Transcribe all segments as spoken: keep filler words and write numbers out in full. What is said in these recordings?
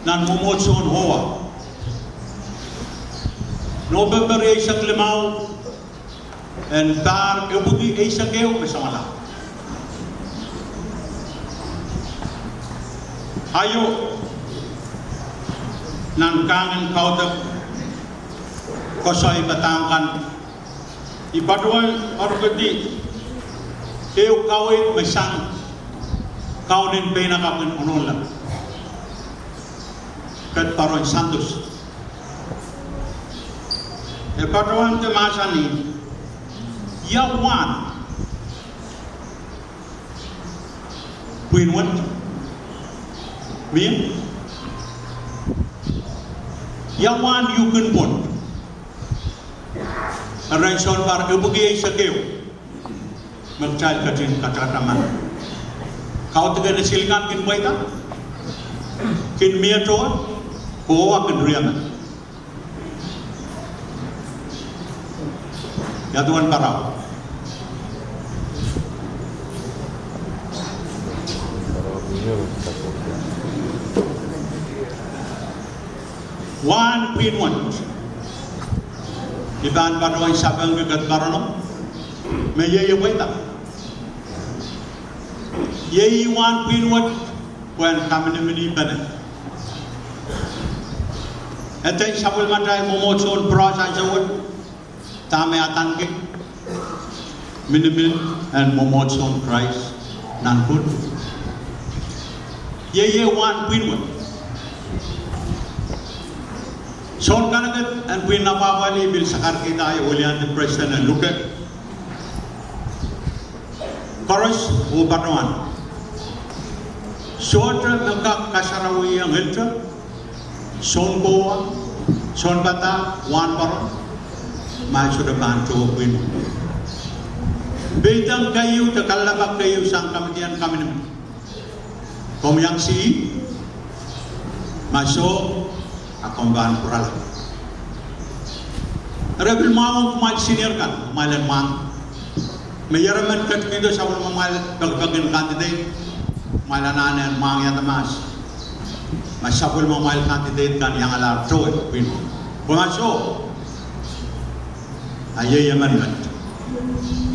Nan mwomwohdiso en Oa, Nopempe rieisek limau, en pahr epwiki eisek ehu me samwala. Aio, nan kahng en kaudok, koasoi padahk kan, I patohwan orkidi ehu kaweid me sang kaunen peinakapw en Onoula, Ket Baron Santos. E patohwan de mahsanih, ia wahn pwihn wet? Mie? Ia wahn uhk en pwon? Ren sounpar epwiki eisek ehu me kitail ketin katakataman. Kaudok en silkan kin pweida, kin mie towe, kowe kin riemen. Ia duwen pahraun? Wahn pwihn wet. I pahn patohwan sapengki Ket Barono me iei e pweida. Iei wahn pwihn wet, pwehn kaminiminpene. Eden sapwellimatail mwomwohdiso en Pros ansou wet, dahme adaneki minimin en mwomwohdiso en Krais nan Pohnpei. Iei wahn pwihn wet. Soun kanekid en pwihn apwahpwalih pil sakarkihda ahi weliandi president en luke koaros oh patohwan, sohte me kak kasarawiong ehute, sounkowa, sounpadahk, wahnpoaron, ma e sohte pahn towe pwihn wet. Peidek keieu de kalelapak keieu sang kamidien kaminimin. Komw iang sih? Ma soh, a komw pahn pwurala. Eri pil mwahngih kumwail senior kan, kumwail en mwahngih. Me ieremen ketikihdo sapwellimamwail pekipek en candidate, kumwail anahne en mwahngih adamas. Ma sapwellimamwail candidate kan iangala towe pwihn wet, pwe ma soh, a iei emen met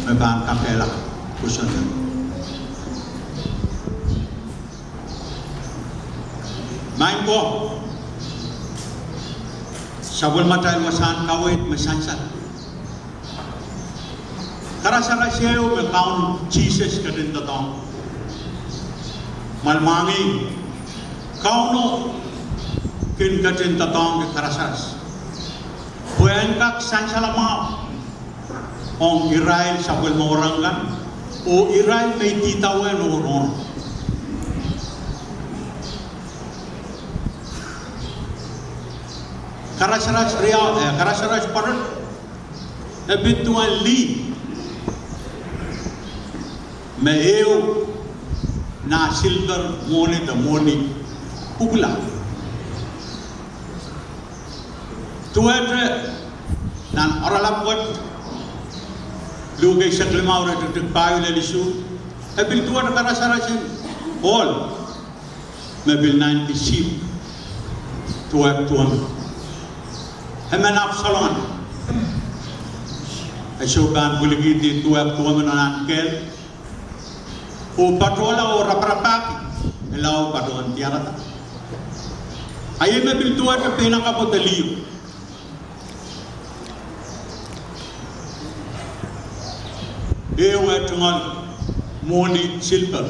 me pahn kakehlaka kosonned. Maing ko, sapwellimatail wasahn kaweid me sansal. Karasaras ehu me Kaun Sises ketin doadoahngki. Kumwail mwahngih, Kauno kin ketin doadoahngki karasaras pwe en kak sansal mwahu ong irail sapwellime wahnpoaron kan oh irail me idawehn oh rongorong. Karasaras riau, eh, karasaras pwoat e pid duwen lih me ehu nah silper, mwohni de mwohni pwupwula. Duwehte nan oaralap wet, Luk eisek limau, iretikitik pahieu lel isuh, e pil duwehte karasaras en ohl me pil naineki sihpw, duwehte duwemen. Emen ahpw salongan. E sou pahn pwilikihdi duwehte duwemen nan kehl oh patohla oh raparapahki lao patohwan diarada. A iei me pil duwehte peinakapwo de liho. Ehu eh tungoal mwohni silper,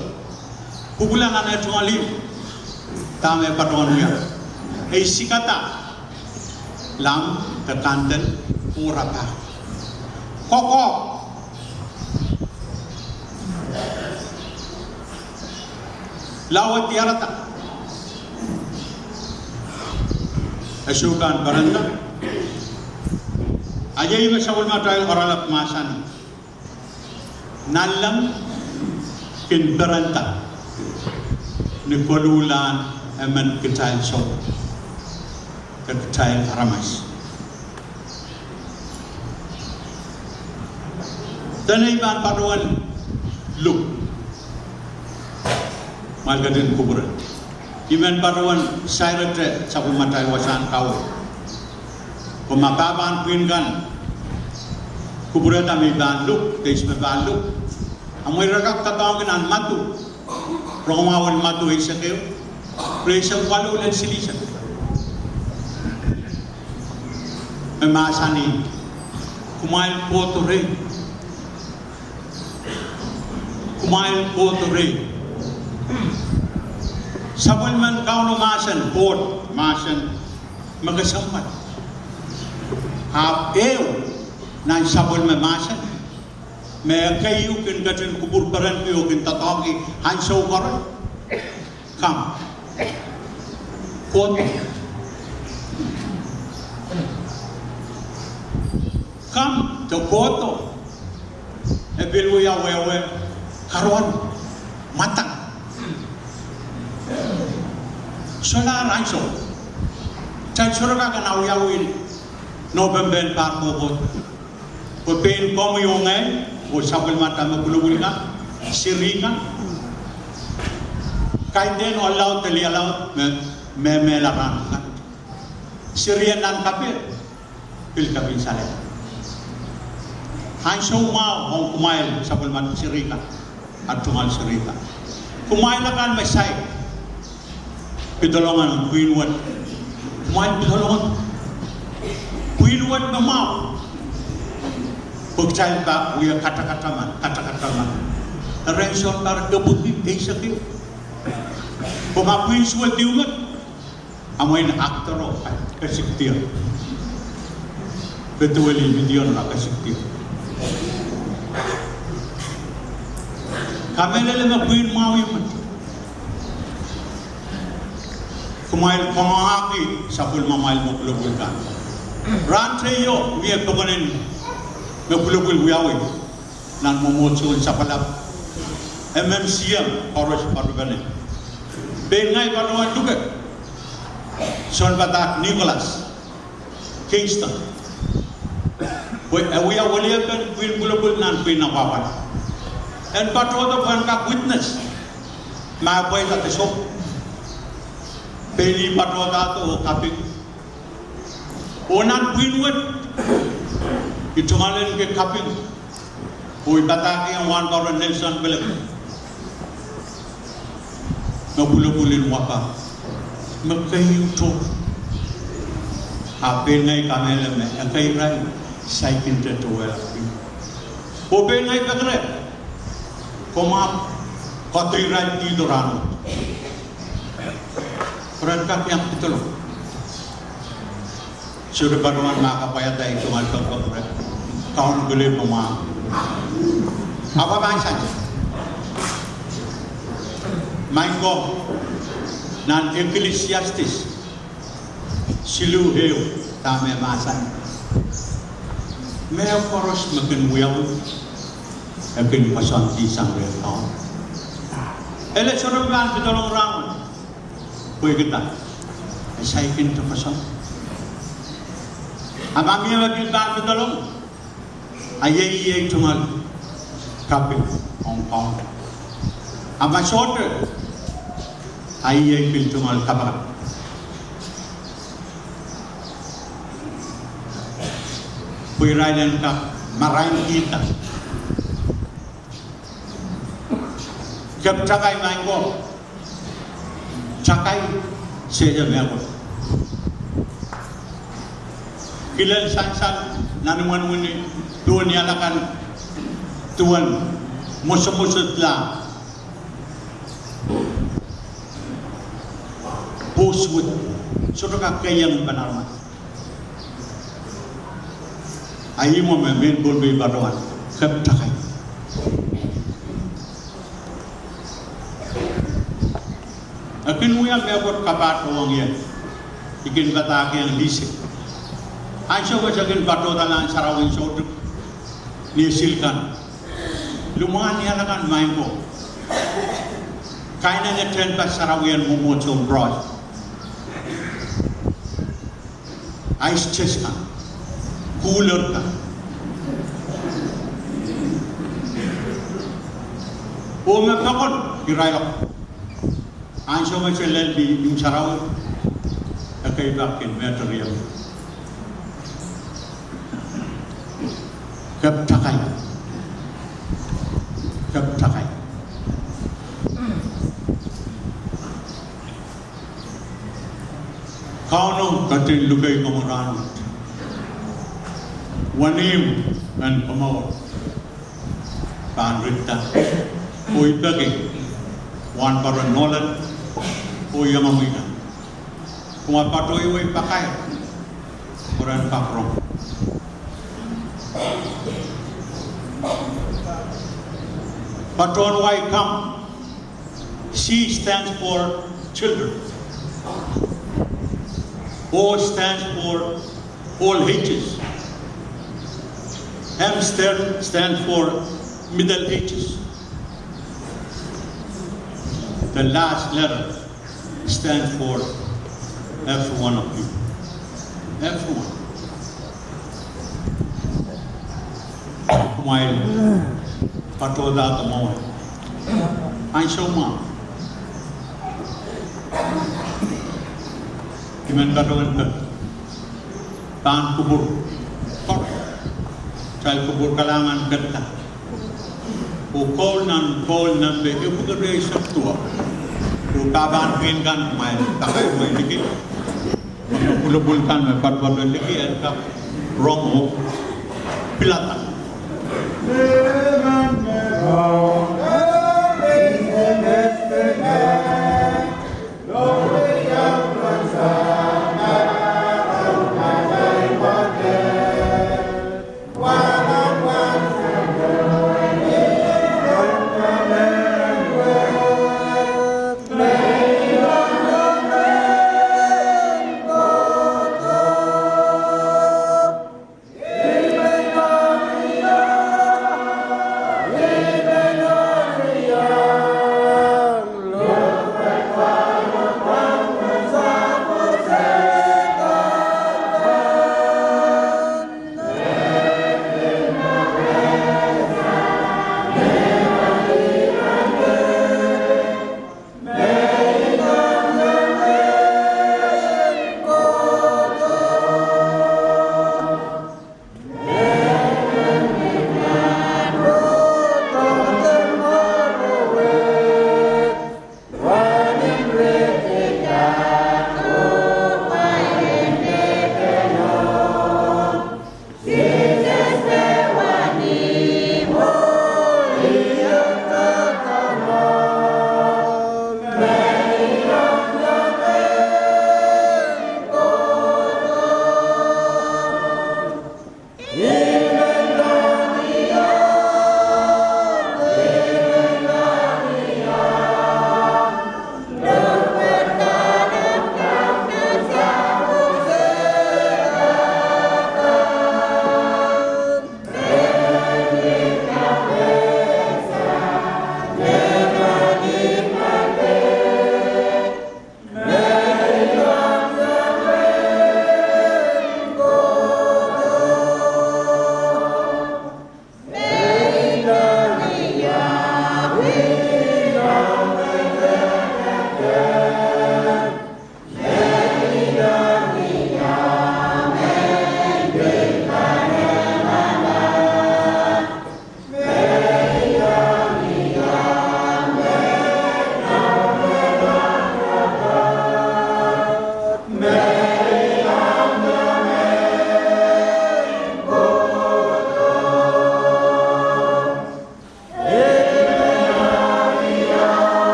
pwupwula nan eh tungoal ih. Dahme patohwan wia? E isikada lamp de kandel oh rapahki. Kokohp lao e diarada. E sou pahn perenda. A iei me sapwellimatail oaralap mahsanih, nanleng kin perenda ni koluhlahn emen kitail soh de kitail aramas. Dene I pahn patohwan luk, kumwail ketin kupwure. I men patohwan sairete sapwellimatail wasahn kawe. Pwe ma pahn pwihn kan kupwurehda me I pahn luk, de ihs me pahn luk, amwail kak doadoahngki nan Madiu, rongamwahu en Madiu eisek ehu, ire eisek waluh lel silihsek. E mahsanih, kumwail kohdo rehi. Kumwail kohdo rehi. Sapwellimen Kauno mahsen, Koht mahsen, me kesempwal. Ahpw ehu nan sapwellime mahsen me ekei ehu kin ketin kupwurperenki oh kin doadoahngki ansou koaros. Come. Kohdo. Come, de kohdo. E pil wia wehwe, karuan, mwadang. Solahr ansou. Kitail sohte kak en awiawih Nopempe en pahr kohkohdo. Pwe pein komwi oh ngehi, oh sapwellimatail me pwulopwul kan, seri kan, kaidehn ohl laud de lih laud me, me mehla rahn kan. Seri en nan kapehr, pil kapinsalehda. Ansou mwahu ong kumwail sapwellimatail seri kan, at tungoal seri kan. Kumwail akan me saik pedolong nan pwihn wet. Kumwail pedolong pwihn wet me mwahu. Pwe kitail pahn wia katakataman, katakataman. Ren sounpar epwiki eisek ehu. Pwe ma pwihn suwed ieu met, amwail akdoro kesikdier. Peduwel idion ma kesikdier. Kamehlele me pwihn mwahu met. Kumwail kamwahki sapwellimamwail me pwulopwul kan. Rahn teio mie pokon en me pwulopwul wiawi nan mwomwohdiso en sapwalap. M M C M koaros patopene. Pein ngehi patohwan luke sounpadahk Nicholas Kingston, pwe e wia weliepen pwihn pwulopwul nan pwihn apwahpwal. En patohdo pwe en kak witness ma e pweida de soh. Pein ih patohdahdo oh kaping. Oh nan pwihn wet, I tungoal en ke kaping. Oh I padahkihong Wahnpoaron Nelson Pilip me pwulopwul en Wapa me keieu tohr. Ahpw pein ngehi kamehlele me ekei irail saikinte towehla. Oh pein ngehi pekere, komw ahpw kohdo irail dihdo rahnwet. Pwe ren kak iang pedolong. Sohte patohwan ma kapwaiada I tungoal pekpek reh, Kauno kelehpw me mwahu. Ahpw e pahn sani. Maing ko, nan Ecclesiastes siluh ehu, dahme e mahsanih: Mehkoaros me kin wiawi, e kin koasoandi sang rehn Kauno. Ele sohte pahn pedolong rahnwet. Pwehki dah? E saikinte koasoan. A ma mie me pil pahn pedolong, a iei ei tungoal kaping ong Kauno. A ma sohte, a iei pil tungoal kapakap. Pwe irail en kak marainkihda. Keptakai, maing ko, takai sehse mehkot. Kilel sansal nan imwen wini, duwen ialakan, duwen mwosoamwosodla, pwosuwed, sohte kak keiong pahn aramas. A ih mwo me mehn Pohnpei patohwan keptakai. E kin wia mehkot kapahrdo ong ie. I kin padahkihong Lise, ansou me se kin patohda nan sarawien soutik, ni sil kan, lumwahn ialakan, maing ko, kainene tehnpas sarawien mwomwohdiso en Prohs. Ice chest kan, cooler kan, oh me pokon irail. Ansou me se lel ni imw sarawi, ekei pak kin material. Keptakai. Keptakai. Kauno ketin lukei komwi rahnwet. Wenihmw en komour pahn ritda, oh I peki wahnpoaron Nolan oh iengomwi kan, kumwa patohwei pakair pwe ren kak rong. Patohwan wai kam. C stands for children. O stands for all ages. M stand, stand for middle ages. The last letter stand for every one of you. Everyone. Kumwail patohda komwi ansou mwahu. I men patohwan pek pahn kupwur, kor, kitail kupwur kalahngan kepda. Oh koul nan, koul nan me epwiki rieisek duwau. Oh pahpahn pwihn kan, kumwail pakairwei liki. Pwulopwul kan me patopato liki, en kak rong oh pilada.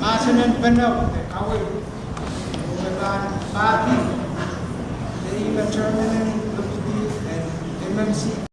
Mahsen en penek de kaweid me pahn pahdi me I me chairman en komiti en M M C.